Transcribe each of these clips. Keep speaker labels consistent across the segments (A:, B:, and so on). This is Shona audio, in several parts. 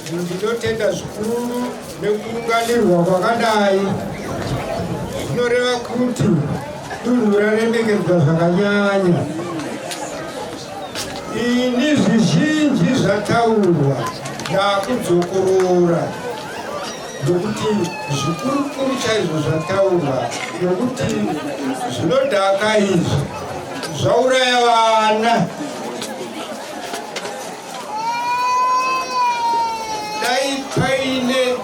A: Ndinotenda zvikuru nekuunganirwa kwakadai, zvinoreva kuti dunhu raremekedzwa zvakanyanya. Ini zvizhinji zvataurwa ndakudzokorora nokuti zvikurukuru chaizvo zvataurwa, nokuti zvinodhaka izvi zvauraya vana. Dai paine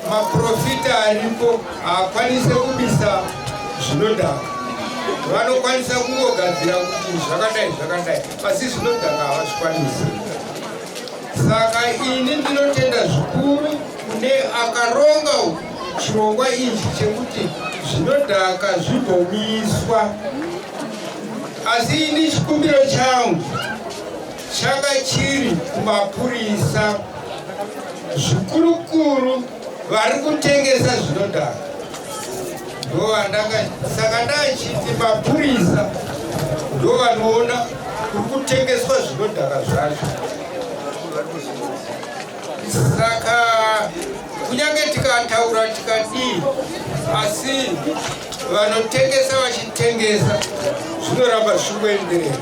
A: maprofita aripo haakwanise kubisa zvinodhaka, vanokwanisa kungogadzira kuti zvakadai zvakadai, asi zvinodhaka havazvikwanisi. Saka ini ndinotenda zvikuru kune akaronga chirongwa ichi chekuti zvinodhaka zvimbomiswa. Asi ini chikumbiro changu changa chiri kumapurisa, zvikurukuru vari kutengesa zvinodhaka, ndovandanga saka ndachiti mapurisa ndovanoona kuri kutengeswa zvinodhaka zvacho. Saka kunyange tikataura tikadii, asi vanotengesa vachitengesa, zvinoramba zvichingoenderera,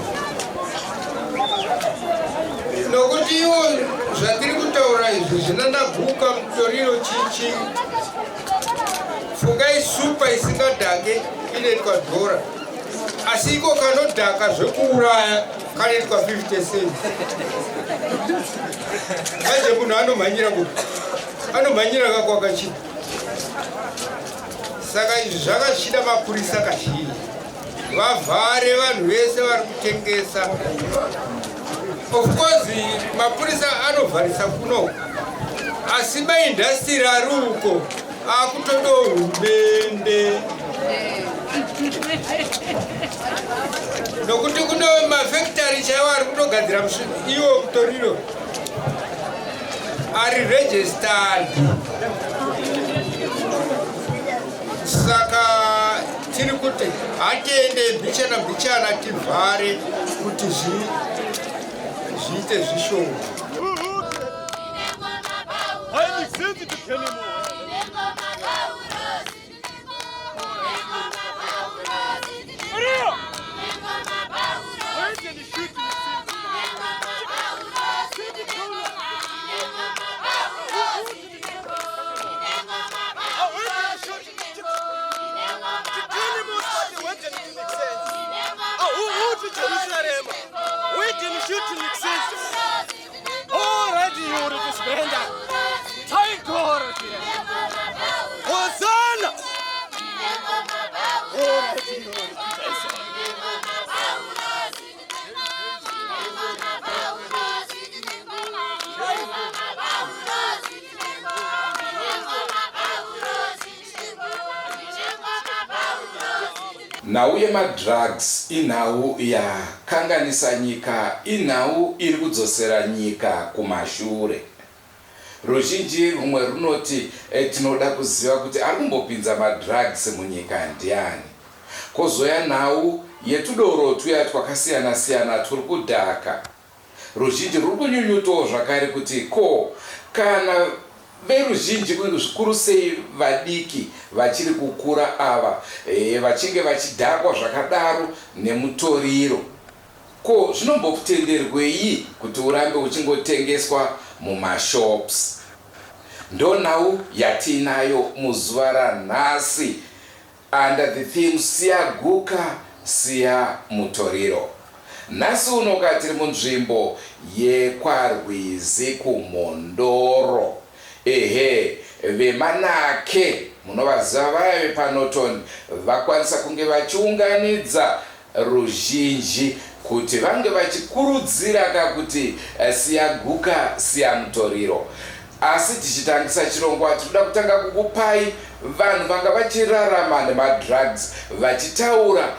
A: nokuti iwo zvatiri kutaura izvi zvinanaguka, mutoriro, chichi. Fungai, supa isingadhake inoitwa dhora, asi iko kanodhaka zvekuuraya kanoitwa 50 cents. Manje munhu anomhanyira kupi? Anomhanyira kakwakachii. Saka izvi zvakachida mapurisa kazhinji vavhare vanhu vese vari kutengesa. Of course mapurisa anovharisa kuno, asi maindastiri ari uko akutodo hurumende, nokuti kuno mafekitari chaiwo ari kutogadzira iwo mutoriro ari registered. Saka tiri kuti hatiende mbichana mbichana, tivhare kuti zviite zvishoma.
B: Hosanna!
C: Nhau yemadrugs inhau yakanganisa nyika, inhau iri kudzosera nyika kumashure. Ruzhinji rumwe runoti tinoda kuziva kuti ari kumbopinza madrugs munyika ndiani. Kozouya nhau yetudoro tuya twakasiyana-siyana twuri kudhaka. Ruzhinji rwuri kunyunyutawo zvakare kuti ko kana veruzhinji zvikuru sei vadiki vachiri kukura ava vachinge vachidhakwa zvakadaro nemutoriro, ko zvinombotenderwei kuti urambe uchingotengeswa mumashops? Ndonhau yatiinayo muzuva ranhasi under the theme Siya Guka, Siya Mutoriro. Nhasi uno ka tiri munzvimbo yekwaRwizi kuMhondoro. Ehe, veManake munovaziva vaya vepaNorton vakwanisa kunge vachiunganidza ruzhinji kuti vange vachikurudzira ka kuti siya guka siya mutoriro. Asi tichitangisa chirongwa tinoda kutanga kukupai vanhu vanga vachirarama nemadrugs vachitaura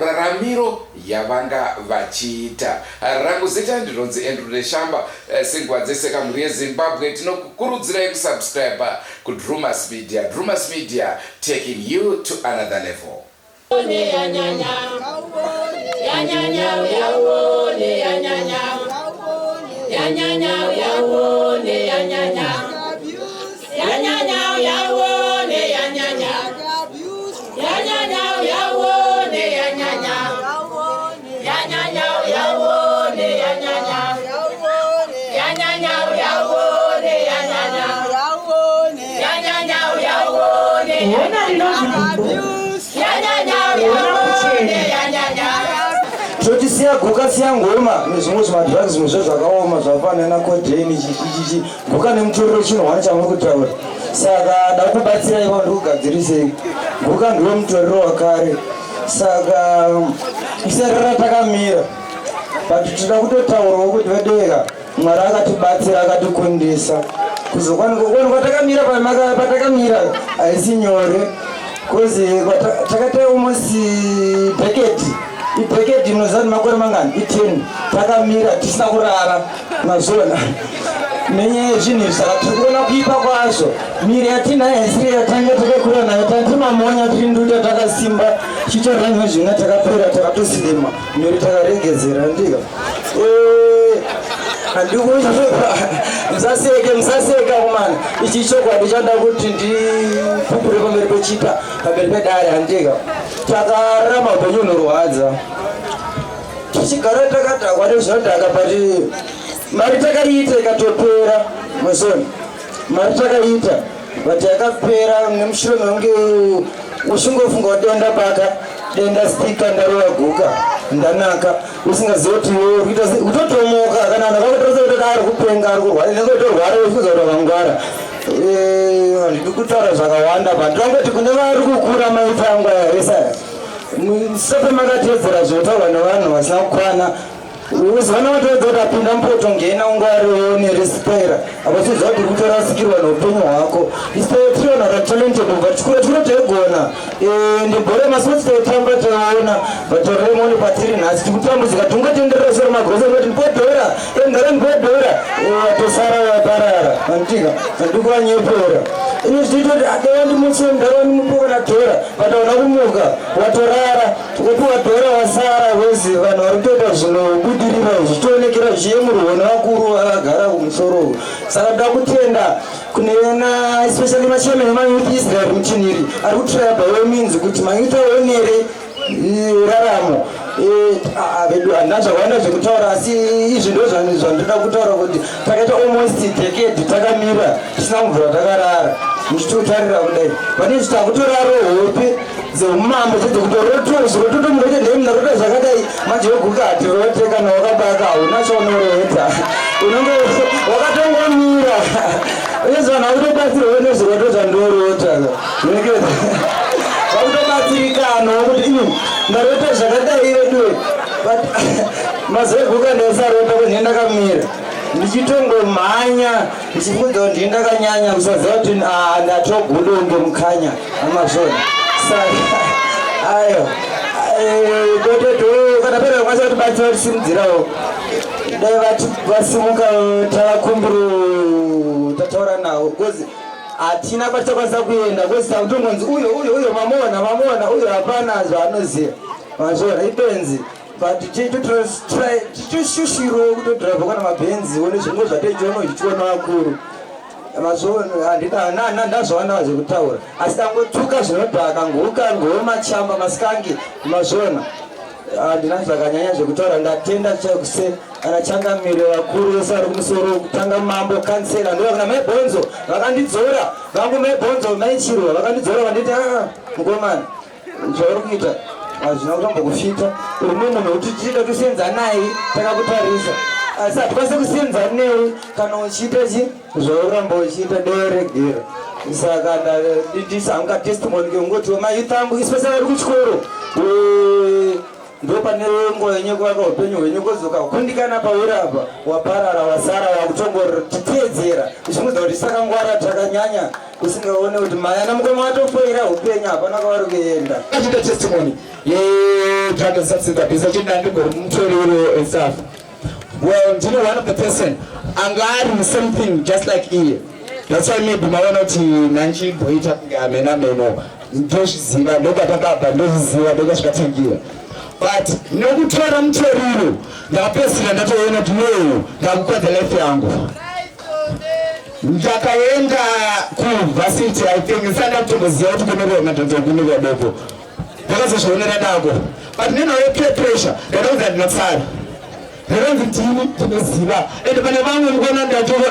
C: raramiro yavanga vachiita. Rangu zita ndinonzi Andrew Neshamba. Senguva dzese kamhuri yeZimbabwe tinokukurudzirai kusubscribe kuDrewmas Media. Drewmas Media, taking you to another level.
D: Yanyanya, uyauone yanyanya, yanyanya, uyauone.
B: Hona rinonzi gumbo. Hona kuchena.
D: Toti siya guka, siya ngoma nezvimwe zvimadrugs, zvimwe zvo zvakaoma zvafanana codeine, chichichichi. Guka nemutoriro chinhu wani chamuri kutaura. Saka da kubatsira ivo, ndikugadzirisei. Guka ndiwo mutoriro wakare, saka isarira takamira. But tinoda kutotaurawo kuti vedeka, Mwari akatibatsira, akatikundisa kuzokwanikwa kwatakamira. Patakamira haisi nyore, 'cause takaita almost decade. Idecade, munoziva kuti makore mangani? I10 takamira tisina kurara, mazvona, nenyaya yezvinhu izvi. Saka tiri kuona kuipa kwazvo. Miri yatinayo haisiri yatanga takakura nayo. Tanga mamonya, tiri nduta, takasimba, chitoranywa zvina, takapera, takatosilima miri, takaregedzera ndika. Musaseke, musaseka kumana. Ichi chokwadi chanda kuti ndipupure pamberi pechita, pamberi pedare, handika. Takararama upenyu hunorwadza, tichigara takadhakwa nezvinodhaka, but mari takaiita ikatopera. Mazona, mari takaita, but yakapera nemushure mekunge uchingofunga kuti denda baka, denda stika, ndarova guka, ndanaka, usingazivi kuti kutotomoka. Kana vanhu vakutoresa kuti ari kupenga, ari kurwara, inenge utorwara uchifunza kuti wakangwara. Handidi kutaura zvakawanda, but ndangoti kune vari kukura, maita angu aya esaya, musape makatedzera zvinotaurwa nevanhu vasina kukwana. Uzivana watoedza kuti apinda mupoto, ngena ungwariwo nerespera apo uchiziva kuti uri kutorasikirwa neupenyu hwako. Tiriona talented kubva tichikura, chikura taigona ndibhora, masports taitamba, taiona, but remoni patiri nhasi tikutambudzika. Tingotenderera soro magrosa kuti ndipodhora, endara ndipodhora, watosara waparara anditika. Handikuvanyepera ini, zvichitoti adewa ndimutse mudaro, ndimupe kana dhora, but hauna kumuka, watorara, ukapiwa dhora wasara wezi. Vanhu vari kutoita zvinobudirira zvichitoonekera, zvichiyemurwa nevakuru vakagara kumusoro. Saka toda kutenda kune na especially machairman emayouth, Israel Muchiniri, ari kutraya by all means kuti mayouth aonere raramo. Vedu, handina zvakawanda zvekutaura, asi izvi ndo zvandoda kutaura, kuti takaita almost decade takamira tisina kubvira takarara. Muchitotarira kudai, pane takutoraro hope dzeumambo dzekutorotozvirototomurote ndei, zvakadai manje. Weguka hatirote. Kana wakabaka hauna chaunorota, unenge wakatongomira. Uyezve vanhu vakutobatsirwawo nezviroto zvandorota, vakutobatsirikanawo kuti ii, ndarota zvakadai veduwe. But mazuva eguka ndaisarota, kuti ndii ndakamira ndichitongomhanya, ndichifudza kuti ndii ndakanyanya, kusaziva kuti ndatogudo unge mukanya amazvona. Saka ayo dototo, kana pere vakwanisa kutibatsira, kutisimudzirawo, dai vati vasimuka. Tavakumbiro, tataura navo, because hatina kwatichakwanisa kuenda, because takutongonzi uyo, uyo, uyo, mamuona, mamuona uyo, hapana zvaanoziva, mazvona, ibenzi. But tichoshushiro kutodhiraivha kana mabhenzi one zvimwe zvateichiona zvichiona vakuru, mazvona. Ndazvawana zvekutaura, asi tangotuka zvinodhaka, nguka, ngoma, chamba, masikangi, mazvona. Handina zvakanyanya zvekutaura. Ndatenda chekuse ana changamire vakuru vese vari kumusoro, kutanga mambo, kansela, ndova kuna Mai Bhonzo vakandidzora vangu, Mai Bhonzo, Mai Chirwa vakandidzora, vanditi, "Aa, mukomana, zvauri kuita hazvina kutombokufita. Uri mumwe munhu wekuti tichida kusenza naye, takakutarisa, asi hatikwanisi kusenza newe kana uchiita chi zvauramba uchiita, deregera." Saka ndandisanga testimony kengoti mayouth angu, especially vari kuchikoro, ndo pane nguva yenyu yekuvaka upenyu hwenyu. Kozoka kundikana pauri apa, waparara, wasara, wakutongotiteedzera uchimudza kuti sakangwara, takanyanya, usingaone kuti mai ana mukoma watofoira upenyu, hapana kwavari kuenda.
E: Achiita testimony yedrug and substance abuse, achiti ndandigori mutoriro and stuff. Well, ndini one of the person anga ari the same thing, just like iye. That's why maybe maona kuti nanchimboita kunge amena meno. Ndozviziva ndokwatakabva, ndozviziva ndokwazvikatangira, but nokutora mutoriro ndakapedzisira ndatoona kuti no, ndakukwadza life yangu. Ndakaenda kuvarsity, I think ndisanda kutomboziva kuti kunorwa madhodha, kunorwa doko. Ndakazozvionera dako, but nenhau yepeer pressure ndakaudza ndinotsara, ndakanzi ndini ndinoziva. Ende pane vamwe mukuona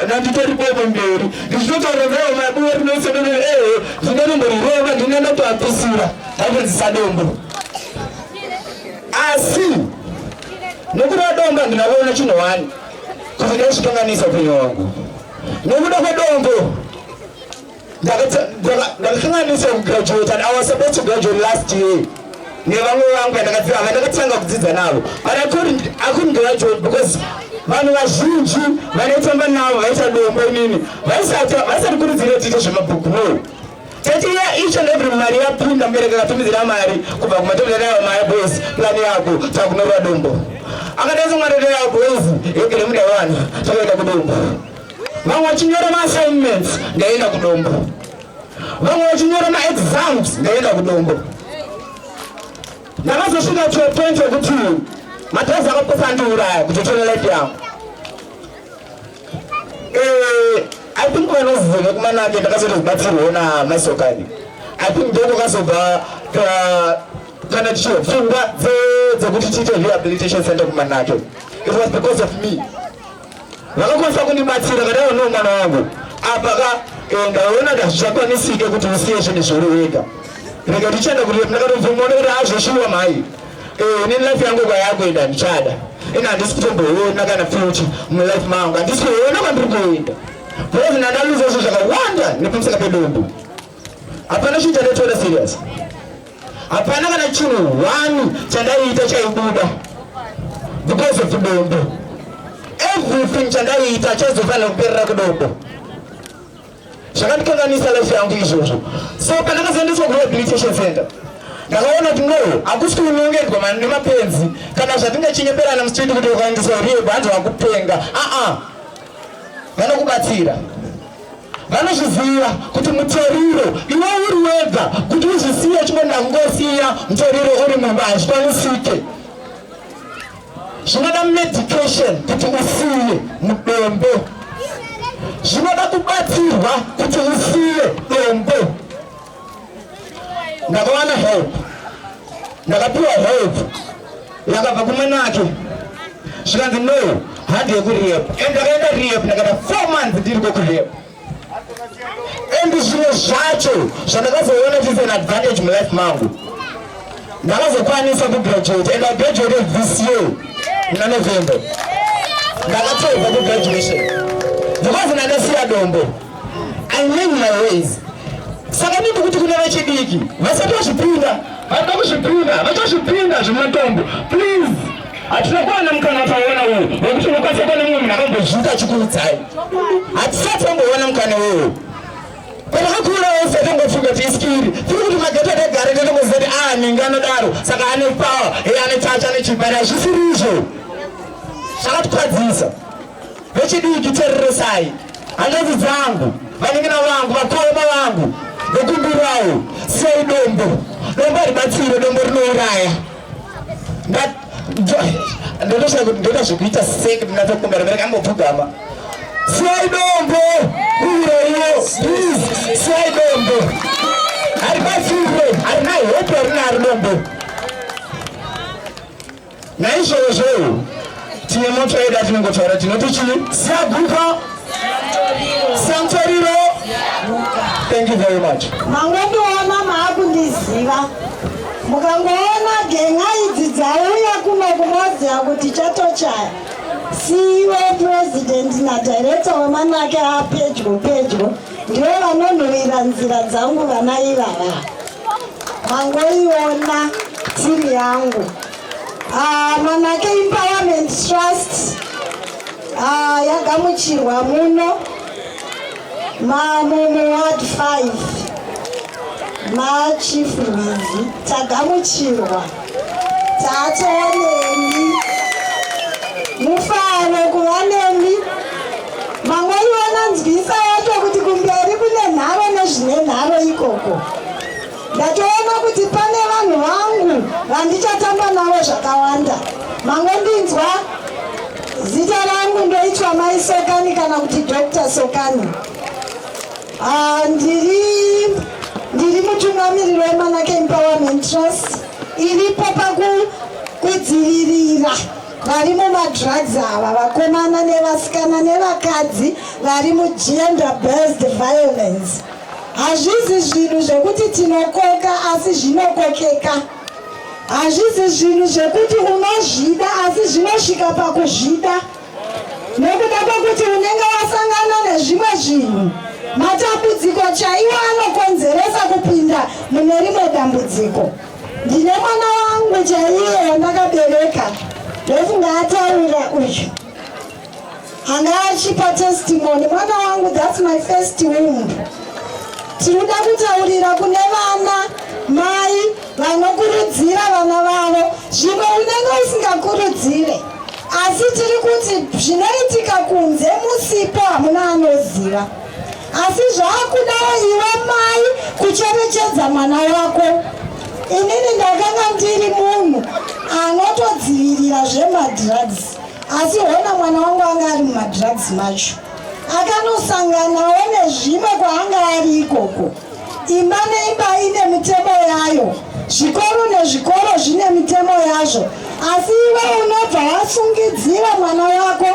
E: ndanditori bobo mberi, ndichitotaura ngaiwo mabuwe rinosenonere ehe. Ndinonomborireva, ndinonotoapisira ndakudzidzisa dombo. Asi nekuda dombo handina kuona chinhu wani kuti ndaizvikanganisa upenyu hwangu. Nekuda kwedombo ndakakanganisa kugraduate, and I was supposed to graduate last year nevamwe vangu vandakatanga kudzidza navo, but I couldn't graduate because vanhu vazhinji vanoitamba navo vaita dombo. Inini vaisati kurudzire tiite zvemabhuku, no. Tati iya each and every mari yapinda, mubereki akatumidzira mari kubva kumatomirayo maya, "Boys, plan yako, takunorwa dombo." Akadaisa mwana, "Boys, yegere muda vanhu, takaenda kudombo." Vamwe vachinyora maassignments, ndaenda kudombo. Vamwe vachinyora maexams, ndaenda kudombo. Ndakazosvika to a point yekuti madrugs akapotsa andiuraya, kutotora life yangu. I think vanoziva kuManake ndakazotobatsirwawo naMaisokani. I think ndokwakazobva kana tichipfungwa dzekuti tiite rehabilitation center kuManake. It was because of me vakakwanisa kundibatsira. Kadaiwo no, mwana wangu, apa ka ndaona kuti hazvichakwanisike kuti usiye zvinhu zvuri wega, rega tichienda kuti. Ndakatobvuma kuti azvoshuwa mhai. Inini life yangu kwayakuenda ndichada, ini handisi kutomboona kana future mulife mangu, handisi kuona kwandiri kuenda because ndandaluza zvinhu zvakawanda nepamusaka pedombo. Hapana chinhu chandaitora serious, hapana kana chinhu one chandaiita chaibuda because of dombo. Everything chandaiita chaizofanira kuperera kudombo. Zvakandikanganisa life yangu izvozvo. So pandakazoendeswa kurehabilitation center, ndakaona kuti no, hakusi kunongedzwa nemapenzi kana zvatingachinyeperana mustreet kuti ukaendeswa rehab hanzi wakupenga. Aa, vanokubatsira, vanozviziva kuti mutoriro iwe uri wega, kuti uzvisiye uchingonda kungosiya mutoriro uri mumba hazvikwanisike. Zvinoda medication kuti usiye mudombo, zvinoda kubatsirwa kuti usiye dombo. Ndakawana help, ndakapiwa help yakabva kuManake, zvikanzi no, handi yekurehab, and ndakaenda rehab. Ndakaita 4 months ndiriko kurehab, and zvimwe zvacho zvandakazoona kuti is an advantage mulife mangu, ndakazokwanisa kugraduate, and I graduated this year muna November. Ndakatobva kugraduation because ndandasiya dombo. I learn my ways. Saka ndindi kuti kune vechidiki vasati vazvipinda, vanoda kuzvipinda, vachazvipinda zvematombo, please, hatina kuwana mukana taona uyu wekuti unokwanisa kuona mumwe munhu akambozviita achikuudzai. Hatisati tamboona mukana uyu. Patakakura wese tongofunga kuti iskiri tiri kuti mageto atagare, totongoziva kuti a ninge anodaro, saka ane power e ane tacha, ane chibari. Hazvisiri izvo, zvakatikwadzisa. Vechidiki, tereresai. Hanzvadzi dzangu, vanin'ina vangu, vakoma vangu, vekumbirawo, siyai dombo. Dombo haribatsire, dombo rinouraya. Ndotoshaya kuti ndoita zvekuita sei kuti ndatokumbira bereka ambopfugama. Siyai dombo kuuraiwo, please, siyai dombo, haribatsire, harina hope, harinaro dombo. Naizvozvo tine motto yedu atinongotaura, tinoti chii? Siya guka, siya mutoriro. Thank you very much.
B: Mangondiona maakundiziva, mukangoona gen'a idzi dzauya kuno kumoziva kuti chatochaya. CEO, president nadirector weManake apedyo pedyo ndivo vanonhuwira nzira dzangu. Vana ivava mangoiona tiri yangu. Manake Empowerment Trust yagamuchirwa muno muward 5 maChief Rwizi. Tagamuchirwa, tatoonemi, mufaro kuva nemi. Mangoiona nzwisa yacho kuti kumberi kune nharo nezvine nharo ikoko. Ndatoona kuti pane vanhu vangu vandichatamba navo zvakawanda. Mangondinzwa, zita rangu ndoitwa Mai Sokani kana kuti Dr Sokani. Ndiri mutungamiriri weManake Empowerment Trust iripo pakudzivirira vari mumadrugs ava, vakomana nevasikana nevakadzi vari mugender based violence. Hazvizi zvinhu zvekuti tinokoka asi zvinokokeka. Hazvizi zvinhu zvekuti unozvida asi zvinosvika pakuzvida. Nekuda kwekuti unenge wasangana nezvimwe zvinhu. Matambudziko chaiwo anokonzeresa kupinda mune rimwe dambudziko. Ndine mwana wangu chaiye wandakabereka ndofunga ataura uyu anga achipa testimony. Mwana wangu, that's my first womb. Tinoda kutaurira kune vana mai vanokurudzira vana vavo, zvimwe unenge usingakurudzire, asi tiri kuti zvinoitika kunze musipo hamuna anoziva, asi zvaakudawo iwe mai kucherechedza mwana wako. Inini ndakanga ndiri munhu anotodzivirira zvemadrugs, asi hona mwana wangu anga ari mumadrugs macho, akanosanganawo nezvimwe kwaanga ari ikoko. Imba neimba ine mitemo yayo, zvikoro nezvikoro zvine mitemo yazvo, asi iwe unobva wasungidzira mwana wako,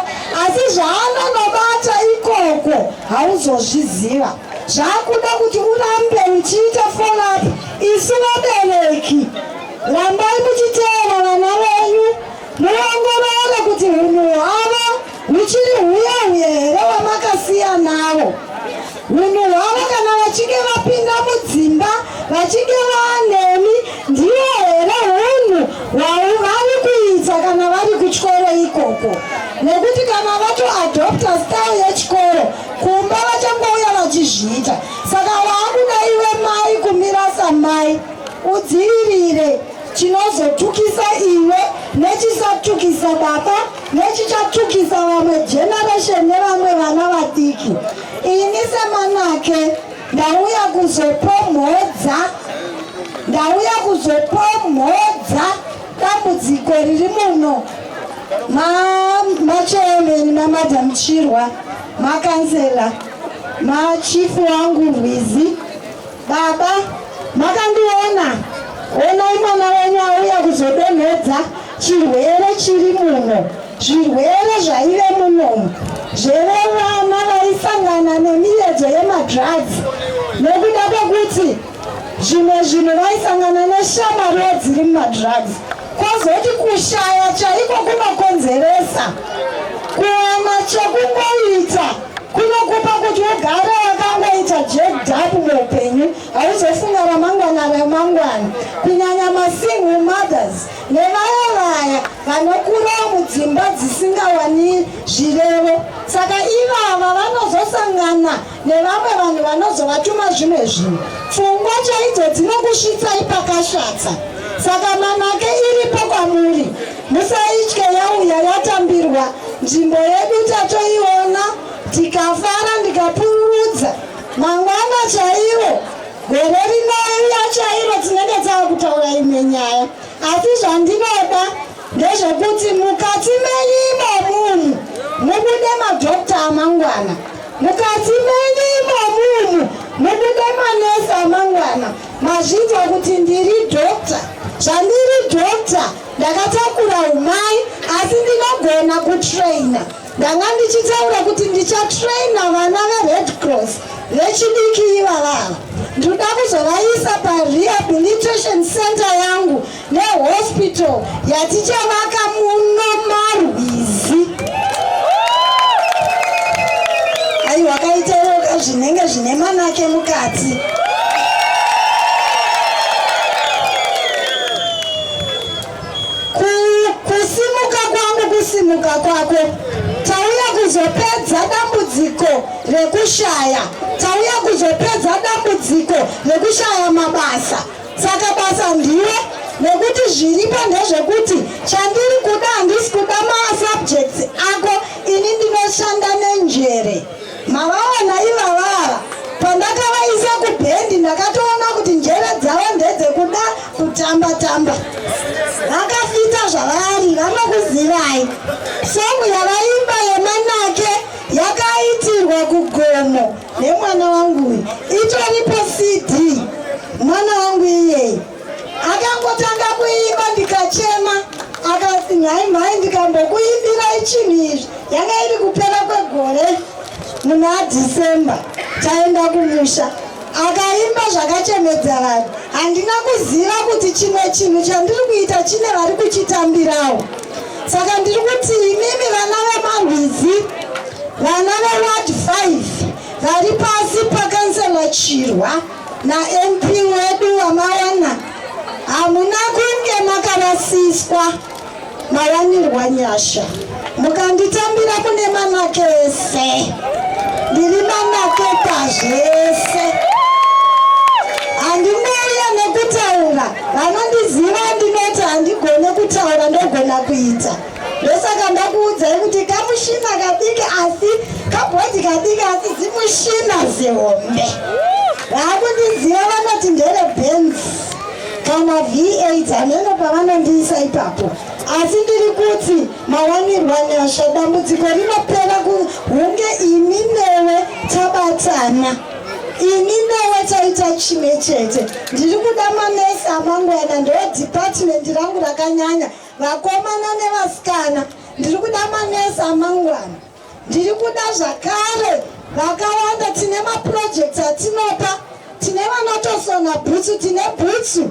B: asi zvaanonobata ikoko hauzozviziva. Zvakuda kuti urambe uchiita follow up. Isu vabereki, rambai muchiteera vana venyu, muongorore kuti hunhu hwavo huchiri huya huye here wamakasiya navo. Hunhu hwavo kana vachinge vapinda mudzimba, vachinge vaanemi, ndiwo here hunhu hwavari kuita kana vari kuchikoro ikoko? Nekuti kana vatoadopta style yechikoro, kumba vachangouya vachizviita. Saka waakuda iwe mai kumira samai, udzivirire chinozotukisa iwe nechisatukisa baba nechichatukisa vamwe generation nevamwe vana vadiki. Ini semanake ndauya kuzopomhodza, ndauya kuzopomhodza dambudziko riri muno. Machairman, mamadam Chirwa, makansela, machifu wangu Rwizi, baba makandiona, onai mwana wenyu auya kuzodonhedza chirwere chiri muno, zvirwere zvaive munomu zvevevana vaisangana nemiedzo yemadrugs, nekuda kwekuti zvimwe zvinhu vaisangana neshamwariwo dziri mumadrugs. Kwozoti kushaya chaiko kunokonzeresa kuwana chekungoita, kunokupa kuti ugare wakangoita jacked up muupenyu, hauzofunga ramangwana ramangwana, kunyanya masingle mothers nevaya vaya vanokurawo mudzimba dzisingawani zvirevo. Saka ivava vanozosangana nevamwe vanhu vanozovatuma zvimwe zvinhu, pfungwa chaidzo dzinokusvitsai pakashatsa. Saka manake iripo kwamuri, musaitye, yauya yatambirwa. Nzvimbo yedu tatoiona, tikafara, ndikapururudza. Mangwana chaiwo, gore rinouya chairo, tinenge tava kutaura imwe nyaya. Asi zvandinoda ndezvekuti mukati menyu imomumu mubude madhokta amangwana, mukati menyu imomumu mubude manesi amangwana. Mazvinzwa kuti ndiri dhokta. Zvandiri dhokta, ndakatakura umai, asi ndinogona kutraina. Ndanga ndichitaura kuti ndichatraina vana veRed Cross vechidiki ivavava. Ndinoda kuzovaisa parehabilitation center yangu nehospital yatichavaka muno Marwizi. Aiwa, kaiteroka zvinenge zvine manake mukati. Kusimuka kwangu kusimuka kwako. Tauya kuzopedza dambudziko rekushaya, tauya kuzopedza dambudziko rekushaya mabasa. Saka basa ndiwe, nekuti zviripo ndezvekuti chandiri kuda, handisi kuda masubjects ako, ini ndinoshanda nenjere. Mavaona ivavava, pandakavaisa kubhendi ndakatoona kuti njere dzavo ndedzekuda kutamba tamba, vakafita zvavari, vanokuzivai. Song yavaimba yemanake yakaitirwa kugomo nemwana wangu uyu, itoripo CD. Mwana wangu iyeye akangotanga kuimba ndikachema, akati, "Nhai mhai, ndikambokuimbirai chinhu izvi." Yanga iri kupera kwegore muna December, taenda kumusha. Akaimba zvakachemedza vanhu. Handina kuziva kuti chimwe chinhu chandiri kuita chine vari kuchitambirawo. Saka ndiri kuti imimi vana vemarwizi, vana veward 5 vari pasi pakansela Chirwa naMP wedu wamawana, hamuna kunge makarasiswa, mawanirwa nyasha. Mukanditambira mune manake ese, ndiri manake pazvese. Handingouya nekutaura, vanondiziva ndinoti handigone kutaura, ndogona kuita. Ndosaka ndakuudzai kuti kamushina kadiki asi kabhodhi kadiki asi zimushina zihombe. Vaakundiziva vanoti ndere Benz kana V8, hameno pavanondiisa ipapo. Asi ndiri kuti mawanirwa nyasha, dambudziko rinopera hunge ini newe tabatana, ini newe taita chimwe chete. Ndiri kuda manesi amangwana, ndo department rangu rakanyanya, vakomana nevasikana. Ndiri kuda manesi amangwana, ndiri kuda zvakare vakawanda. Tine maprojects atinopa, tine vanotosona bhutsu, tine bhutsu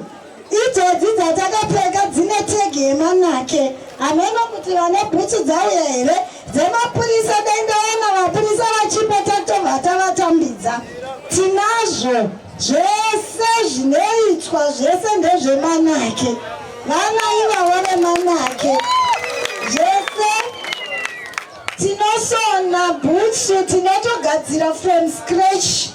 B: idzodzi dzatakapfeka dzine tag yemanake. Hameno kuti vane bhutsu dzauya here dzemapurisa. Dai ndaona vapurisa vachipo, tatobva tavatambidza. Tinazvo zvese zvinoitwa, zvese ndezvemanake. Vana ivavo vemanake, zvese tinosona bhutsu, tinotogadzira from scratch.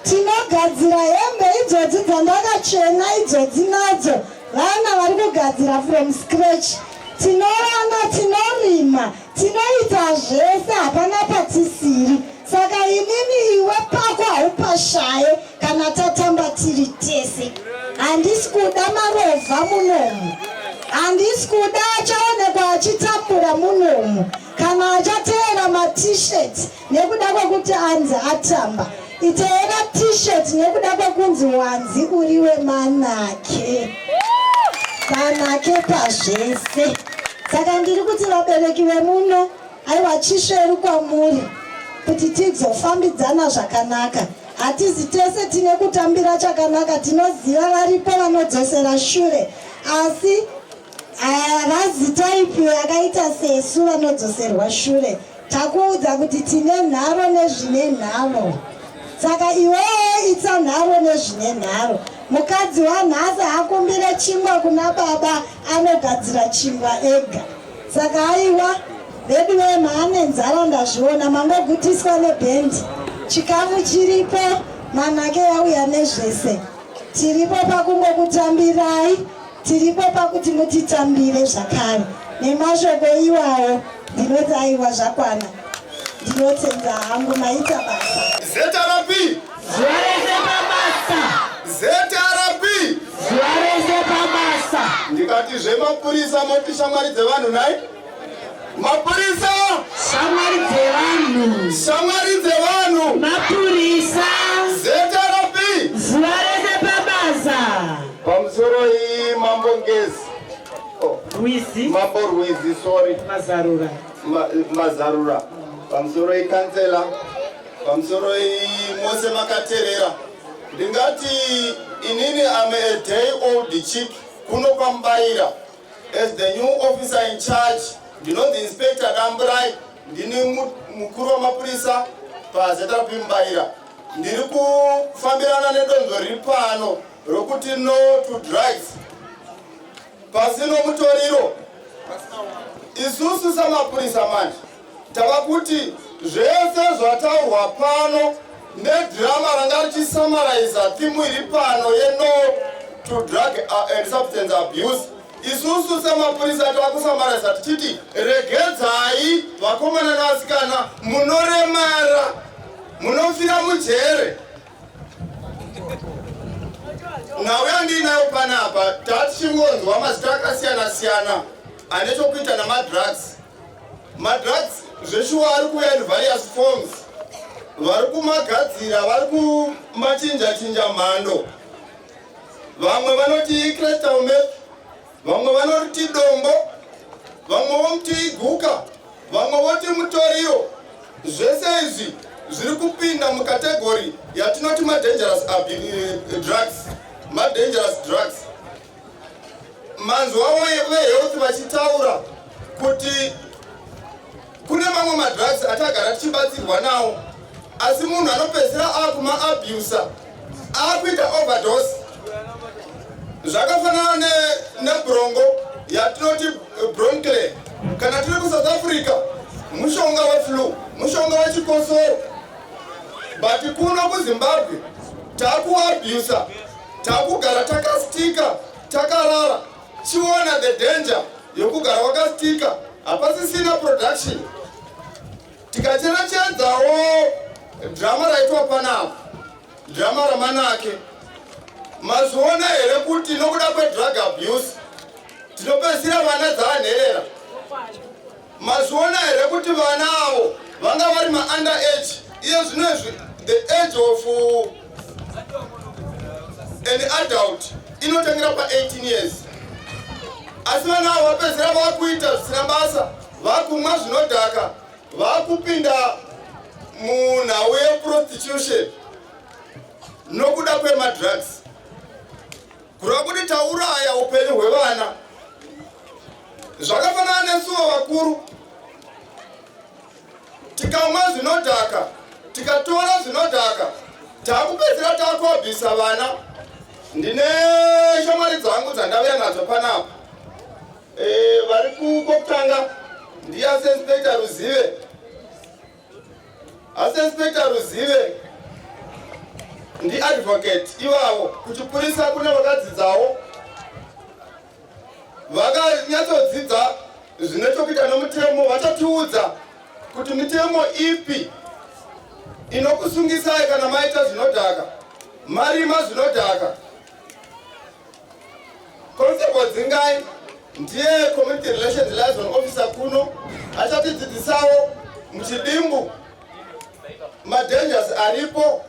B: Tinogadzira hembe idzodzi dzandakachena idzodzi, nadzo vana vari kugadzira from scratch. Tinovana, tinorima, tinoita zvese, hapana patisiri. Saka inini iwe pako haupashaye kana tatamba tiri tese. Handisi kuda marovha munomu, handisi kuda achaonekwa achitambura munomu kana achateera maT-shirt nekuda kwekuti anzi atamba. Iteera T-shirt nekuda kwekunzi wanzi uri wemanake, manake pazvese. Saka ndiri kuti vabereki vemuno, aiwa, chisveru kwamuri kuti tidzofambidzana zvakanaka. Hatizi tese tine kutambira chakanaka, tinoziva varipo vanodzosera shure, asi havazi type yakaita sesu vanodzoserwa shure. Takuudza kuti tine nharo nezvine nharo, saka iwewo itsa nharo nezvine nharo. Mukadzi wanhasi hakumbire chingwa kuna baba, anogadzira chingwa ega. Saka aiwa, vedu vemaane nzara ndazviona, mangogutiswa nebhendi, chikafu chiripo, manake yauya nezvese. Tiripo pakungokutambirai, tiripo pakuti mutitambire zvakare. Nemashoko iwawo ndinoti aiwa, zvakwana. Ndinotenda hangu, maita basa.
A: ZRP!
F: Zuva rese pabasa.
A: ZRP!
F: Zuva rese pabasa.
A: Ndikati zvemapurisa moti shamwari dzevanhu nai? Mapurisa!
F: Shamwari dzevanhu.
A: Shamwari dzevanhu!
F: Mapurisa!
A: ZRP!
F: Zuva rese pabasa.
A: Pamusoro iyi, Mambo Ngezi. Oh,
F: Rwizi.
A: Mambo Rwizi, sorry.
F: Mazarura.
A: Mazarura. Pamusoro iyi, kansela. Pamusoro iyi, mose makaterera. Ndingati inini am a day old chick kuno kwaMubayira. As the new officer in charge, ndinonzi Inspector Damburai, ndini mukuru wamapurisa paZRP Mubayira. Ndiri kufambirana nedonzvo riri pano rokuti no to drugs, pasino mutoriro. Isusu samapurisa manje tava kuti zvese zvataurwa pano nedhirama ranga richisummariza theme iri pano yeno to drug and substance abuse, isusu semapurisa tava kusummariza tichiti regedzai vakomana nevasikana, munoremara, munofira mujere. Nhau yandiinayo panapa, tatichingonzwa mazita akasiyana siyana ane chokuita namadrugs. Madrugs zveshuwa ari kuuya in various forms, vari kumagadzira, vari kumachinja chinja mhando. Vamwe vanoti crystal meth, vamwe vanoti dombo, vamwe vomuti iguka, vamwe voti mutoriro. Zvese izvi
G: Zviri kupinda mucategory yatinoti madangerous drugs, madangerous drugs. Manzwa vehealth vachitaura kuti kune mamwe madrugs atagara tichibatsirwa nawo, asi munhu anopedzisira akuma-abusa, akuita overdose. Zvakafanana nebronco yatinoti Broncleer kana tiri kuSouth Africa, mushonga weflu, mushonga wechikosoro, but kuno kuZimbabwe takuabusa, takugara takastika, takarara. Chiona the danger yokugara wakastika, hapasisina production. Tikacherechedzawo drama raitwa panapa, drama raManake, mazviona here kuti nokuda kwedrug abuse tinopedzisira vana dzaanherera? Mazviona here kuti vana avo vanga vari maunder age? Iye zvino izvi the age of an adult inotangira pa18 years, asi vana avo vapedzisira vakuita zvisina basa, vakumwa zvinodhaka, vakupinda munhau yeprostitution nokuda kwemadrugs. Kureva kuti tauraya upenyu hwevana. Zvakafanana nesuwo vakuru, tikamwa zvinodhaka, tikatora zvinodhaka, taakupedzera taakuabvisa vana. Ndine shamwari dzangu dzandauya nadzo panapa. Vari kukokutanga ndiye Inspector Ruzive. Asi Inspector Ruzive ndiadvocate ivavo. Kuchipurisa kune vakadzidzawo, vakanyatsodzidza zvine chokuita nomutemo. Vachatiudza kuti mitemo ipi inokusungisai kana maita zvinodhaka, marima zvinodhaka. Constable Dzingai ndiye community relations liaison officer kuno, achatidzidzisawo muchidimbu madangers aripo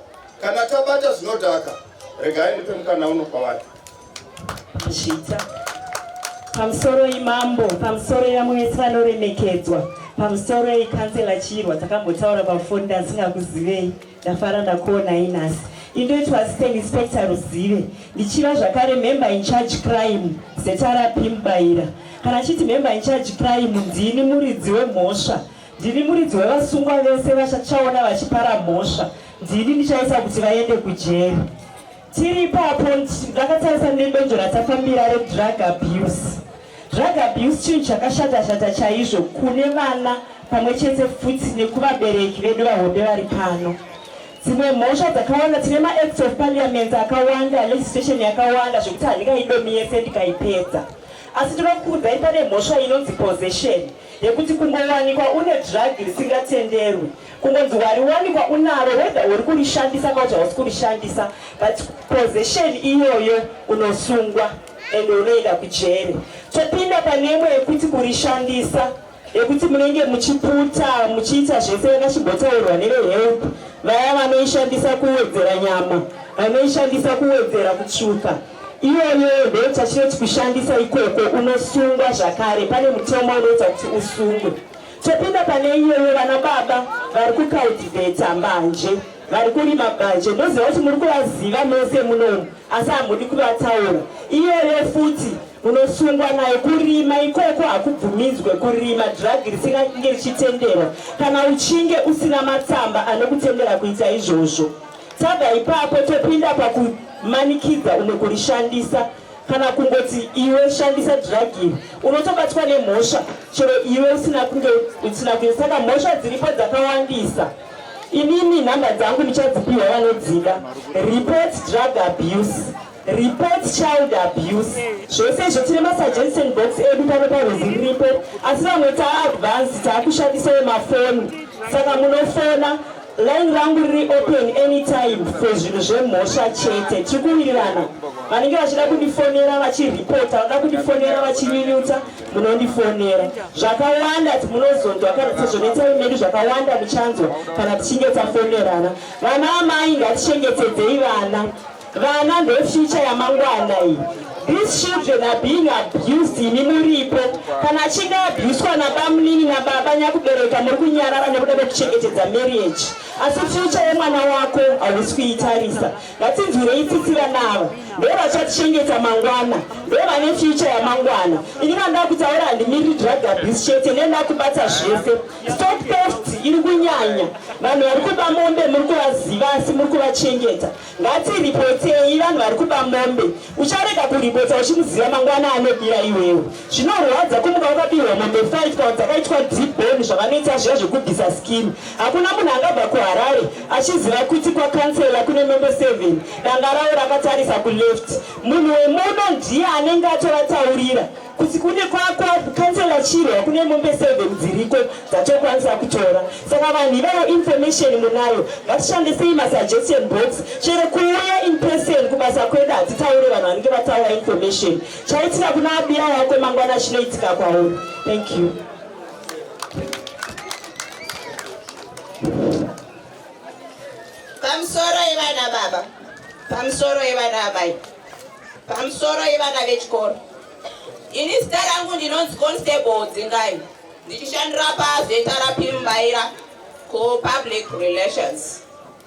G: kana tabata zvinodhaka. Regai ndipe mukana uno kwavari.
H: Zvita pamusoro imambo, pamusoro yevamwe vese vanoremekedzwa, pamusoro yekansela Chirwa. Takambotaura pafoni, ndasingakuzivei. Ndafara ndakuonai nhasi. Indoitwa Assistant Inspector Ruzive, ndichiva zvakare member in charge crime, ZRP Mubayira. Kana chiti member in charge crime, ndini muridzi wemhosva, ndini muridzi wevasungwa vese vachachaona vachipara mhosva, ndini ndichaisa kuti vaende kujeri. Tiri ipapo, ndakatarisa nedonzvo ratafambira redrug abuse. Drug abuse chinhu chakashata shata chaizvo kune vana pamwe chete futi nekuvabereki vedu vahombe vari pano. Dzimwe mhosva dzakawanda, tine maacts of parliament akawanda, legislation yakawanda zvekuti handingaidomi yese ndikaipedza, asi tinokuudzai pane mhosva inonzi possession, yekuti kungowanikwa une drug risingatenderwi, kungonzi wariwanikwa unaro, whether uri kurishandisa kana kuti hausi kurishandisa, but possession iyoyo unosungwa ende unoenda kujeri. Topinda pane imwe yekuti kurishandisa, yekuti munenge muchiputa, muchiita zvese yakachimbotaurwa nevehealth, vaya vanoishandisa kuwedzera nyama, vanoishandisa kuwedzera kutsvuka, iyoyo ndo tachinoti kushandisa ikoko unosungwa zvakare. Pane mutemo unoita kuti usungwe. Topinda pane iyoyo, vana baba vari kucultivata mbanje, vari kurima mbanje. Ndoziva kuti muri kuvaziva mese munomu, asi hamudi kuvataura. Iyoyo futi unosungwa nayo. Kurima ikoko hakubvumidzwe, kurima drug risingange richitenderwa, kana uchinge usina matsamba anokutendera kuita izvozvo. Tabva ipapo, topinda pakumanikidza umwe kurishandisa, kana kungoti iwe shandisa drug iri, unotobatwa nemhosva chero iwe usina kunge usina kuita. Saka mhosva dziripo dzakawandisa. Inini nhamba dzangu ndichadzipiwa vanodzida. Report drug abuse, report child abuse, zvose izvo. Tine masuggestion box edu pano parwezi riripo, asi vamwe taadvance, taakushandisawo mafoni, saka munofona. Line rangu riri open anytime for zvinhu zvemhosva chete. Tiri kuwirirana? Vanenge vachida kundifonera vachiripota, vanoda kundifonera vachinyunyuta, munondifonera. Zvakawanda munozonzwa kana sezvo netime medu, zvakawanda muchanzwa kana tichinge tafonerana. Vana amai, ngatichengetedzei vana. Vana ndo future yamangwana iyi. These children are being abused imi muripo. Kana achinge abuswa nabamunini nababa nyakubereka muri kunyarara nekuda kwekuchengetedza marriage. Asi future yemwana wako hausi kuitarisa. Ngatinzwirei tsitsi vana ava. Ndo vachatichengeta mangwana. Ndo vane future yamangwana. Ini vanoda kutaura handimiriri drug abuse chete nenda kubata zvese. Stock theft iri kunyanya. Vanhu vari kuba mombe muri kuvaziva asi muri kuvachengeta. Ngatiripotei vanhu vari kuba mombe. Ucharega kuripota uchimuziva mangwana anobira iwewe. Zvinorwadza kumuka wakabirwa mombe 5 kana dzakaitwa debone zvavanoita zviya zvekubvisa skin. Hakuna munhu angabva kuHarare achiziva kuti kwakansela kune mombe 7 danga ravo rakatarisa kuleft. Munhu wemuno ndiye anenge atovataurira kuti kune kwakansela Chirwa kune mombe 7 dziriko dzatokwanisa kutora. Saka vanhu ivayo information munayo, ngatishandisei masuggestion box. Chero kuuya in person kubasa kwedu hatitaure vanhu vanenge vataura information. Chaitika kuna abiya wako mangwana chinoitika kwauri. Thank you.
I: Pamusoro yevana baba, pamusoro yevana amai, pamusoro yevana vechikoro. Ini zita rangu ndinonzi Constable Dzingai, ndichishandira paZRP Mubaira kuPublic Relations.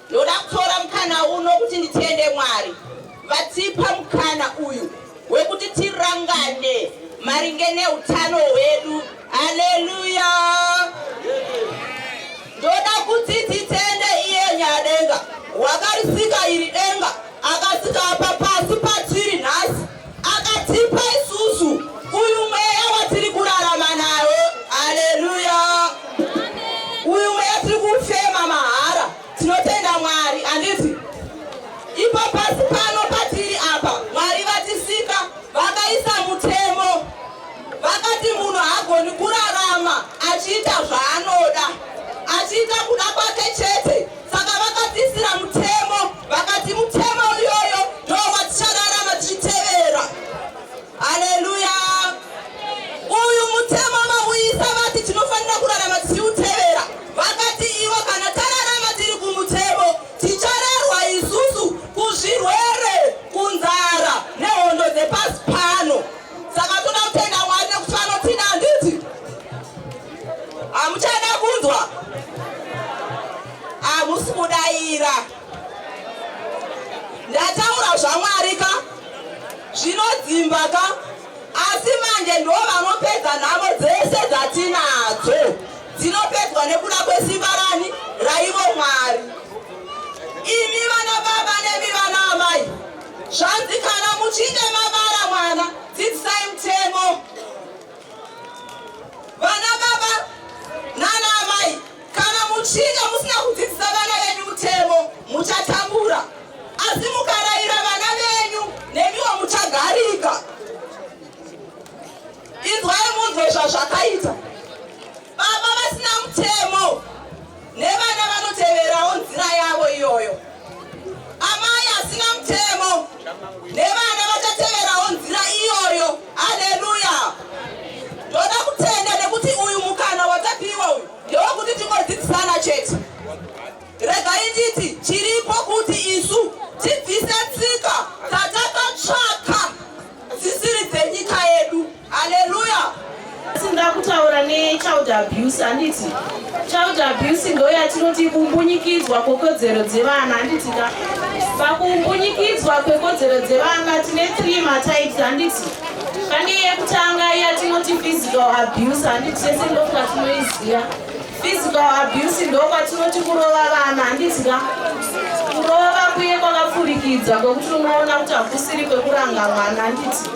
I: Ndoda kutora mukana uno kuti nditende Mwari vatipa mukana uyu wekuti tirangane maringe neutano hwedu. Haleluya! Ndoda kuti titende iye Nyadenga wakarisika iri denga, akasika apa pasi patiri nhasi, akatipa isusu uyu mweya watiri kurarama nawo. Haleluya! Uyu mweya tiri kufema mahara, tinotenda Mwari. Handiti ipo pasi pano patiri apa, Mwari vatisika vakaisa mutemo, vakati munhu haagoni kurarama achiita zvaanoda, achiita kuda kwake chete. Saka vakatisira mutemo, vakati mutemo uyoyo ndo watichararama tichitevera. Haleluya! Uyu mutemo vauisa vati tinofanira kurarama tichiutevera. Vakati ivo kana tararama tiri kumutemo ticharerwa isusu kuzvirwere, kunzara nehondo dzepasi pano. Saka toda kutenda Mwari nekuti vanotida. Handiti hamuchada kunzwa? Hamusi kudaira. Ndataura zvaMwari ka, zvinodzimba ka, asi manje ndo vanopedza nhamo dzese dzatinadzo, dzinopedzwa nekuda kwesimba rani? Raivo Mwari. Imi vana baba nemi vana amai, zvanzi kana muchinge mabara mwana, dzidzisai mutemo. Vana baba nana amai, kana muchinge musina kudzidzisa vana venyu mutemo, muchatambura, asi mukarayira vana venyu, nemiwo muchagarika. Inzwai munzwe zvazvakaita. Baba vasina mutemo nevana vanoteverawo nzira yavo iyoyo. Amai asina mutemo nevana vachateverawo nzira iyoyo. Haleluya! Ndoda kutenda nekuti uyu mukana watapiwa uyu ndewekuti tingodzidzisana chete. Regai nditi chiripo kuti isu tibvise tsika dzatakatsvaka dzisiri dzenyika yedu. Haleluya!
J: Asi ndakutaura nechild abuse, handiti? Child abuse ndo yatinoti kumbunyikidzwa kwekodzero dzevana, handiti ka? Pakumbunyikidzwa kwekodzero dzevana tine 3 matypes, handiti? Pane yekutanga yatinoti physical abuse, handiti? Tese ndofunga tinoiziva. Physical abuse ndo kwatinoti kurova vana, handiti ka? Kurova kuye kwakapfurikidza kwekuti unoona kuti hakusiri kwekuranga mwana, handiti?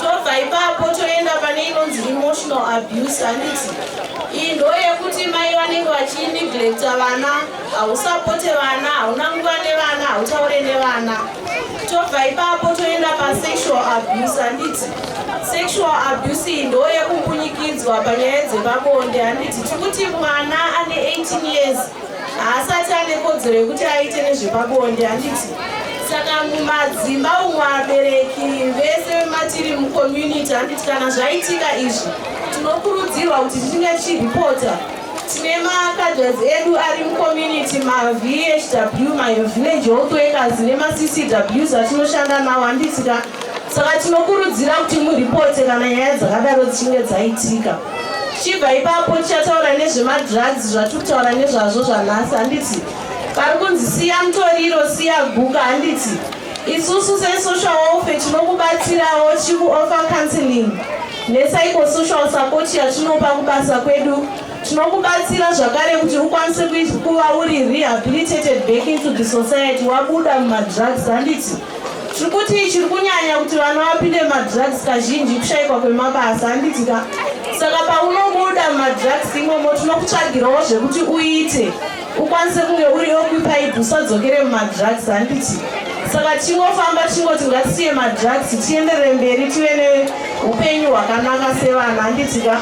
J: Tobva ipapo toenda pane inonzi emotional abuse, handiti? Iyi ndo yekuti mai vanenge vachineglecta vana, hausapote vana, hauna nguva nevana, hautaure nevana. Tobva ipapo toenda pasexual abuse, handiti? Sexual abuse iyi ndo yekumbunyikidzwa panyaya dzepabonde, handiti? Tikuti mwana ane 18 years haasati ane kodzero yekuti aite nezvepabonde, handiti? Saka mumadzimba umu, vabereki vese matiri mucommunity, handiti, kana zvaitika izvi, tinokurudzirwa kuti tichinge tichiripota. Tine macadres edu ari mucommunity, maVHW, mavillage health workers, nemaCCWs atinoshanda nawo, handiti ka? Saka tinokurudzira kuti muripote kana nyaya dzakadaro dzichinge dzaitika. Tichibva ipapo tichataura nezvemadrugs zvatiri kutaura nezvazvo zvanhasi handiti? Pari kunzi siya mutoriro, siya guka handiti? Isusu sesocial welfare tinokubatsirawo tichikuoffer counseling nepsychosocial support yatinopa kubasa kwedu. Tinokubatsira zvakare kuti ukwanise kuva uri rehabilitated back into the society wabuda mumadrugs handiti? Tiri kuti chiri kunyanya kuti vana vapinde mumadrugs kazhinji kushaikwa kwemabasa handiti ka? Saka paunobuda mumadrugs imomo tinokutsvagirawo zvekuti uite ukwanise kunge uri occupied usadzokere mumadrugs handiti? Saka tichingofamba tichingoti ngatisiye madrugs tienderere mberi tive neupenyu hwakanaka sevana handiti ka?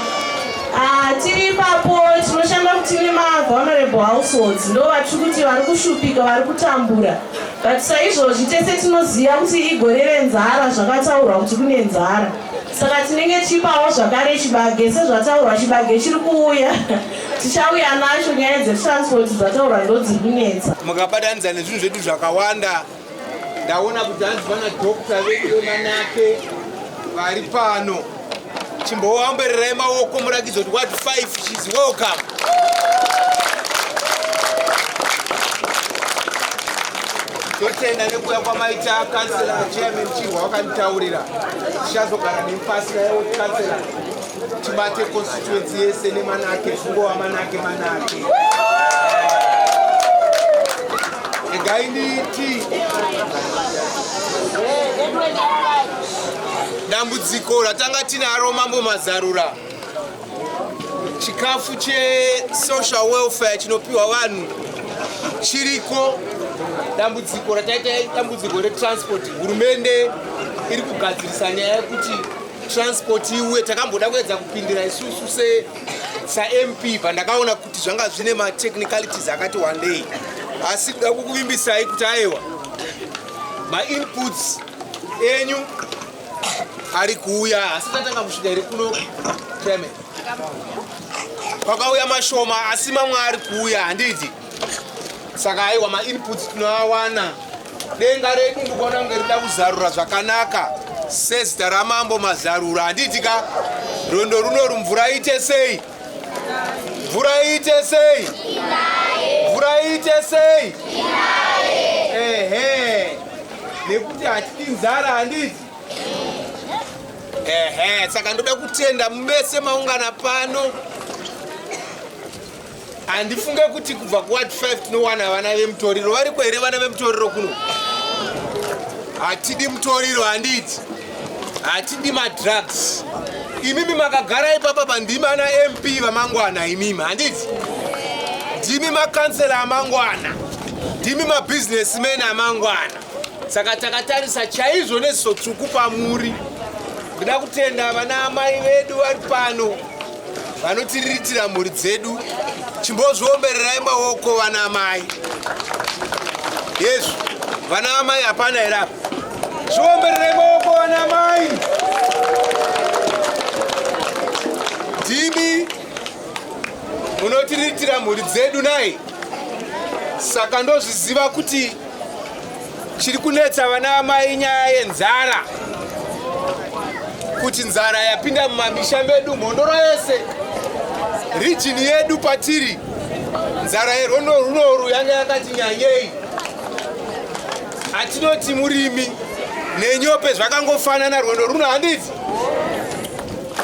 J: Ah, tiri ipapo tinoshanda kuti nemavulnerable households ndo vatiri kuti vari kushupika vari kutambura but saizvozvi tese tinoziva kuti igore renzara zvakataurwa kuti kune nzara saka tinenge tichipawo zvakare chibage sezvataurwa chibage chiri kuuya tichauya nacho nyaya dzetransport dzataurwa ndo dziri kunetsa.
A: Mukabatanidza nezvinhu zvedu zvakawanda ndaona kuti hanzi vana doctor vedu vemanake vari pano chimboambererai maoko murakidze kuti ward 5 she's welcome. Totenda nekuuya kwamaita kansela chairman Chirwa vakanditaurira tichazogara nemupasi naye kansela tibate constituency yese nemanake zvingova manake manake regai nditi dambudziko ratanga tinaro mambo Mazarura chikafu chesocial welfare chinopiwa vanhu chiriko dambudziko rataita dambudziko retransport hurumende iri kugadzirisa nyaya yekuti transport iuye takamboda kuedza kupindira isusu se saMP pandakaona kuti zvanga zvine matechnicalities akati wandei asi kuda kukuvimbisai kuti aiwa mainputs enyu ari kuuya asi tatanga kusvika here kuno chairman kwakauya mashoma asi mamwe ari kuuya handiti saka aiwa mainputs tinoawana denga redu ndikuona kunge rida kuzarura zvakanaka sezita ramambo Mazarura handiti ka rwendo runoru mvura iite sei mvura iite sei mvura iite sei ehe nekuti hatidi nzara handiti ehe saka ndoda kutenda mese maungana pano handifunge kuti kubva kuward 5 tinowana vana vemutoriro variko here vana vemutoriro kuno hatidi mutoriro handiti hatidi madrugs imimi makagara ipapa pandimi ana MP vamangwana imimi handiti ndimi makansela amangwana ndimi mabusinessmen amangwana saka takatarisa chaizvo neziso tsvuku pamuri ndoda kutenda vana amai vedu vari pano vanotiriritira mhuri dzedu chimbozviombererai maoko vana amai yezvo vana amai hapana here apa zviombererai maoko vana amai ndimi munotiriritira mhuri dzedu nai saka ndozviziva kuti chiri kunetsa vana amai nyaya yenzara kuti nzara yapinda mumamisha medu mhondoro yese rijini yedu patiri nzara yerwondo runoru yanga yakati nyanyei atinoti murimi nenyope zvakangofanana rwendo runo handiti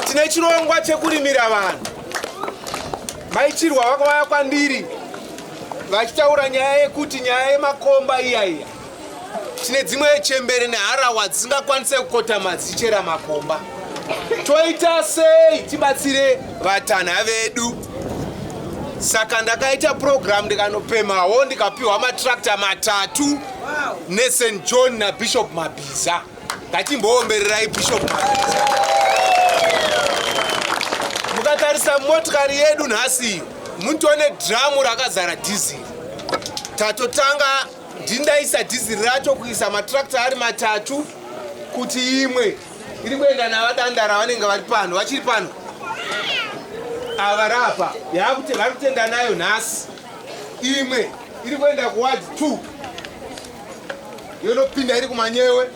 A: tine chirongwa chekurimira vanhu maichirwa vakauya kwandiri vachitaura nyaya yekuti nyaya yemakomba iya iya tine dzimwe chembere neharawa dzisingakwanise kukotama dzichichera makomba toita sei tibatsire vatanha vedu saka ndakaita program ndikanopemawo ndikapiwa matrakta matatu neSt John naBishop Mabhiza ngatimboombererai Bishop Mabhiza mukatarisa motikari yedu nhasi munotone dhiramu rakazara dhiziri tatotanga ndindaisa dhiziri racho kuisa matrakta ari matatu kuti imwe iri kuenda navadandara vanenge vari pano vachiri pano ava rapa yakuti vari kutenda nayo nhasi imwe iri kuenda kuward 2 yonopinda iri kumanyewe.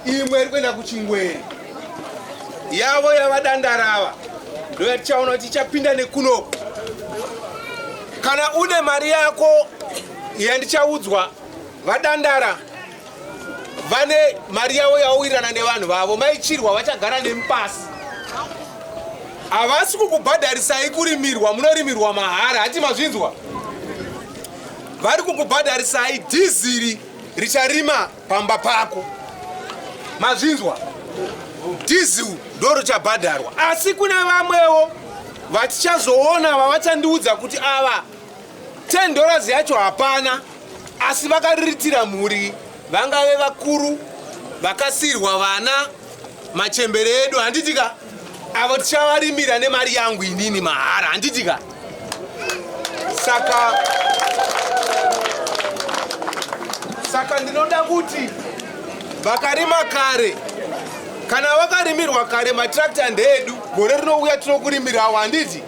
A: Imwe iri kuenda kuChingwere. Yavo yavaDandarava ndoyatichaona kuti ichapinda nekunoku. Kana une mari yako yandichaudzwa, vaDandara vane mari yavo yawirirana nevanhu vavo. Maichirwa vachagara nemupasi, havasi kukubhadharisai kurimirwa, munorimirwa mahara. Hati mazvinzwa? Vari kukubhadharisai dhiziri richarima pamba pako. Mazvinzwa? Dhiziri ndo richabhadharwa, asi kune vamwewo vatichazoona vavachandiudza kuti ava $10 yacho hapana, asi vakariritira mhuri, vangave vakuru vakasiyirwa vana, machembere edu, handitika? Avo tichavarimira nemari yangu inini mahara, handitika? Saka ndinoda kuti vakarima kare, kana vakarimirwa kare, matrakta ndeedu. Gore rinouya tinokurimirawo, handiti?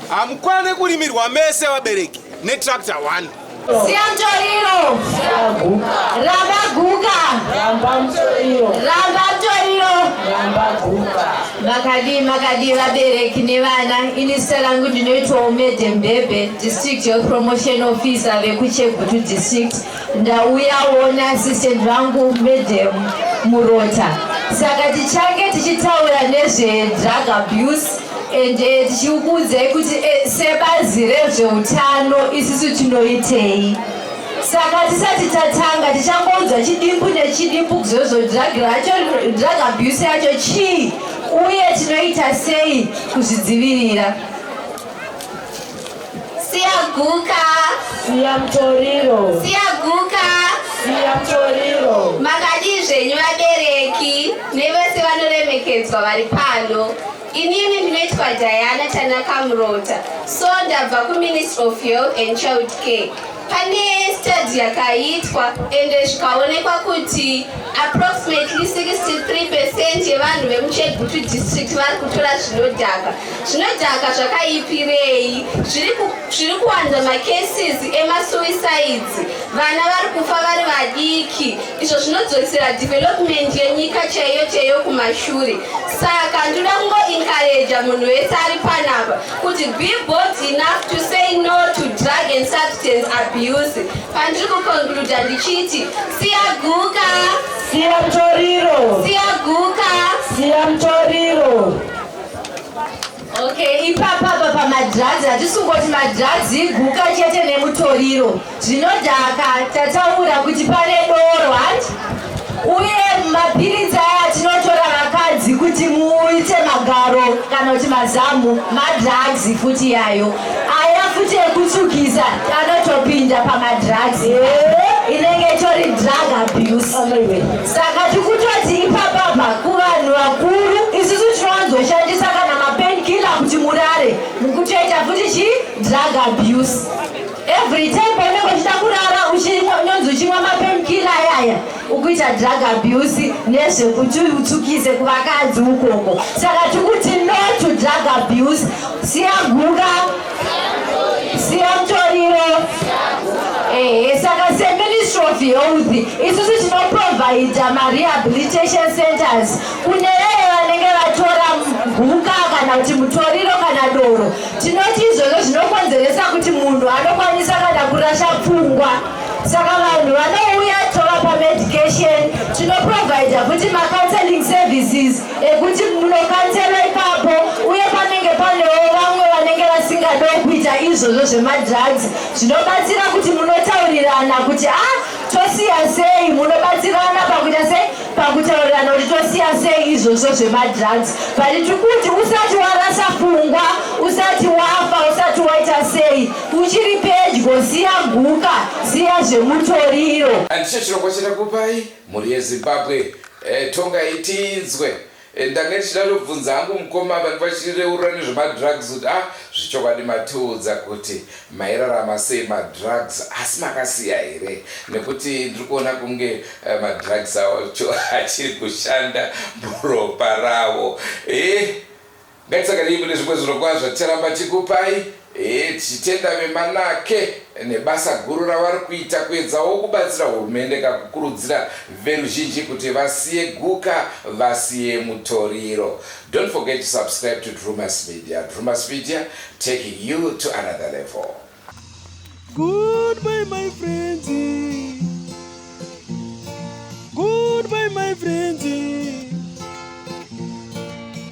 A: Hamukwane kurimirwa mese vabereki netrakta 1.
K: Siya mutoriro. Ramba guka.
F: Ramba mutoriro.
K: Ramba mutoriro.
F: Ramba guka.
K: Makadii, makadii vabereki nevana? Ini zita rangu ndinoitwa Umede Mbebe, District Health Promotion Officer vekuChegutu District. Ndauyawo neassistant vangu, Madam Murota. Saka tichange tichitaura nezvedrug abuse ende tichikuudzai kuti sebazi rezveutano isusu tinoitei. Saka tisati tatanga, tichangoudza chidimbu nechidimbu kuzvozvo drug racho, drug abuse yacho chii, uye tinoita sei kuzvidzivirira.
L: Siya guka.
F: Siya mutoriro.
L: Siya guka.
F: Siya mutoriro.
L: Makadii zvenyu vabereki nevese vanoremekedzwa vari pano? Inini ndinoitwa Diana Tanaka Murota. So ndabva kuMinistry of Health and Child Care. Pane study yakaitwa ende zvikaonekwa kuti approximately 63% yevanhu vemuChegutu District vari kutora zvinodhaka. Zvinodhaka zvakaipirei? Zviri kuwanza macases emasuicides, vana vari kufa vari vadiki, izvo zvinodzosera development yenyika chaiyo chaiyo kumashure. Saka ndoda kungoencouraja munhu wese ari panapa kuti be bold enough to say no to drug and substance abuse. Pandiri kuconcluda ndichiti siya guka.
F: Siya mutoriro.
L: Siya guka.
F: Siya mutoriro.
K: Okay, ipapapa pamadrugs, hatisi kungoti madrugs iguka chete nemutoriro. Zvinodhaka tataura kuti pane doro, hanti? Uye mapiritsi aya tinotora vakadzi kuti muite magaro kana kuti mazamu, madrugs futi yayo. Aya futi ekutsvukisa anotopinda pamadrugs, inenge itori drug abuse. Saka tikutoti ipapapa kuvanhu vakuru, isusu tinowanzoshandisa kana mapainkiller kuti murare, mukutoita futi chi drug abuse. Every time paunenge uchida kurara uchinonzi uchimwa mapainkiller ayaya, ukuita drug abuse nezvekuti utsukise kuvakadzi ukoko. Saka tikuti no to drug abuse. Siya guka. Siya mutoriro. Ehe, saka seMinistry of Health isusu tinoprovhaida marehabilitation centers kune vaya vanenge vatora guka kana kuti mutoriro kana doro. Tinoti izvozvo zvinokonzeresa kuti munhu anokwanisa kana kurasha pfungwa. Saka vanhu vanouya tovapa medication, tinoprovhaida futi macounseling services ekuti munokansela ipapo, uye panenge panewo vamwe vanenge vasingadiwo kuita izvozvo zvemadrugs, zvinobatsira kuti munotaurirana kuti a ah, tosiya sei. Munobatsirana pakuita sei, pakutaurirana kuti tosiya sei izvozvo zvemadrugs. But tikuti usati warasa pfungwa, usati wafa, usati waita sei, uchiri pedyo, siya guka, siya zvemutoriro.
C: Handicho chirongwa chatakupai, mhuri yeZimbabwe. Tonga itinzwe. Ndanga ndichida kutobvunza hangu mukoma vange vachireurura nezvemadrugs kuti ah, zvechokwadi matiudza kuti mairarama sei madrugs, asi makasiya here? Nekuti ndiri kuona kunge madrugs acho achiri kushanda muropa ravo. Ngatisanganei mune zvimwe zvirongwa zvaticharamba chikupai, tichitenda veManake. Nebasa guru ravari kuita kuedzawo kubatsira hurumende kakukurudzira veruzhinji kuti vasiye guka vasiye mutoriro. Don't forget to subscribe to Drewmas Media. Drewmas Media taking you to another level.
M: Goodbye my friends. Goodbye my friends.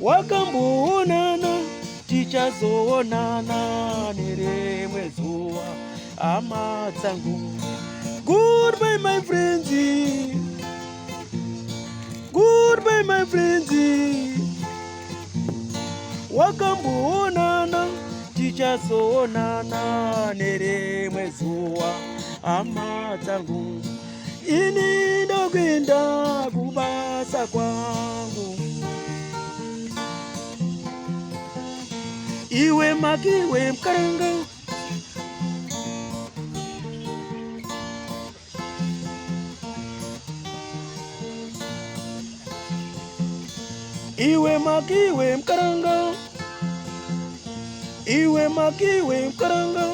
M: Wakamboonana tichazoonana nerimwe zuva hama dzangu. Goodbye my friends. Goodbye my friends. Wakamboonana tichazoonana nerimwe zuva hama dzangu. Ini ndokuenda kubasa kwangu. Iwe makiwe mkaranga. Iwe makiwe mkaranga. Iwe makiwe mkaranga.